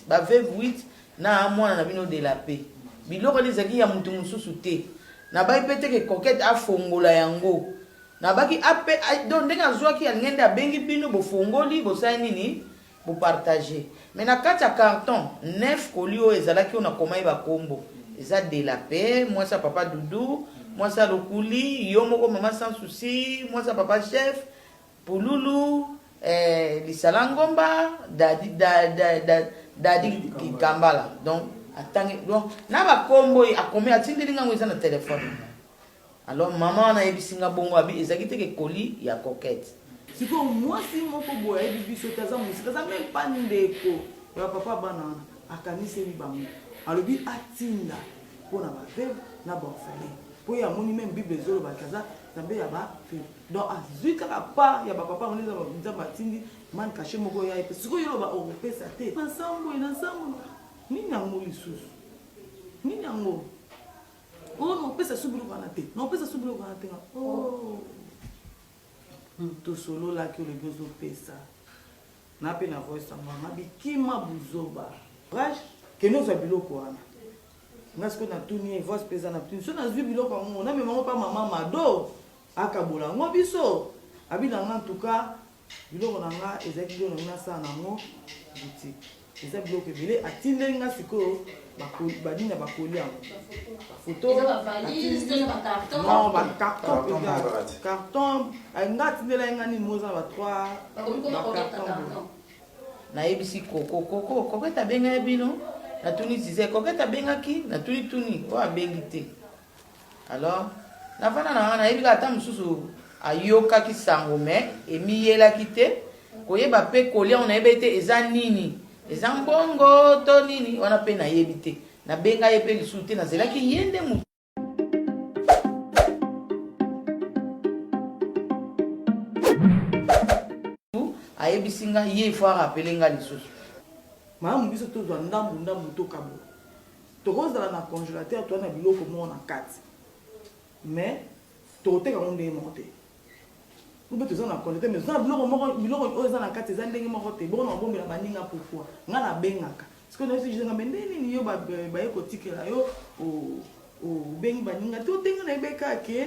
Ba veuve 8 na mwana na bino de la paix. Biloko wana ezalaki ya mutu mosusu te. Nabaki pe te ke Coquette afongola yango. Nabaki ape donc ndenge azuaki alingaki nde abengi bino bofongoli bosali nini bo partager. Mais na kati ya carton 9 colis oyo ezalaki oyo nakomaki ba kombo eza de la paix, mwasi ya papa Doudou, mwasi ya Lokuli, yo moko mama sans souci, mwasi ya papa chef, Pululu, eh, Lisala Ngomba, Dadi, da, da, da, Dadi Kikambala. Donc atangi donc na ba kombo akomi atindeli nga ngo eza na telephone na nga. Alors maman wana ayebisi nga bongo abi ezalaki te ke colis ya coquette. Sikoyo muasi moko boye ayebi biso te aza musika aza meme pas ndeko ya ba papa bana wana akaniseli bango alobi atinda pona ba veuve na ba orphelin po ye amoni meme bible ezo loba ke aza nzambe ya ba veuve donc azui kaka part ya ba papa yango nde nzambe atindi man cache moko ya ye pe sikoyo yo oloba okopesa te na sambwe na sambwe nini yango lisusu nini yango Oh na opesa su biloko wana te na opesa su biloko wana te nga oh tosololaki olobi ozopesa na mpe na voice yango nga bikima buzoba rage kende ozwa biloko wana nga sikoyo natuni ye voice mpe eza na tuni so nazwi biloko yango namema yango mpa mama mado akabola yango biso abi na nga en tout cas Biloko na nga ezalaki biloko na nga nasala na yango boutique eza biloko ebele atindeli nga sikoyo ba nini ya ba colis yango ba photo non ba carton penza carton nga atindelaki nga nini moko eza na ba 3 ba carton boye. Nayebisi Coco, Coco, Coquette abengaki bino? Natuni Zizel, Coquette abengaki? Natuni tuni, oyo abengi te. Alors nafanda na nga nayebi kaka ata mosusu ayokaki sango mais emiyelaki te koyeba pe colis yango nayebaki te eza nini eza mbongo to nini wana pe nayebi te nabenga ye pe lisusu te nazelaki ye nde moto ayebisi nga ye il faut arapele nga lisusu. Malamu biso tozwa ndambu ndambu tokabola. Tokozala na congelateur toza na biloko moko na kati mais tokoteka yango ndenge moko te. Ou bien toza na congelateur mais toza na biloko moko biloko oyo eza na kati eza ndenge moko te. Bongo na kobombela baninga pourquoi? Nga nabengaka. Sikoyo nayebisi Gisèle nga mais ndenge nini yo baye kotikela yo obengi baninga te? Ote nga nayebaki kaka ke.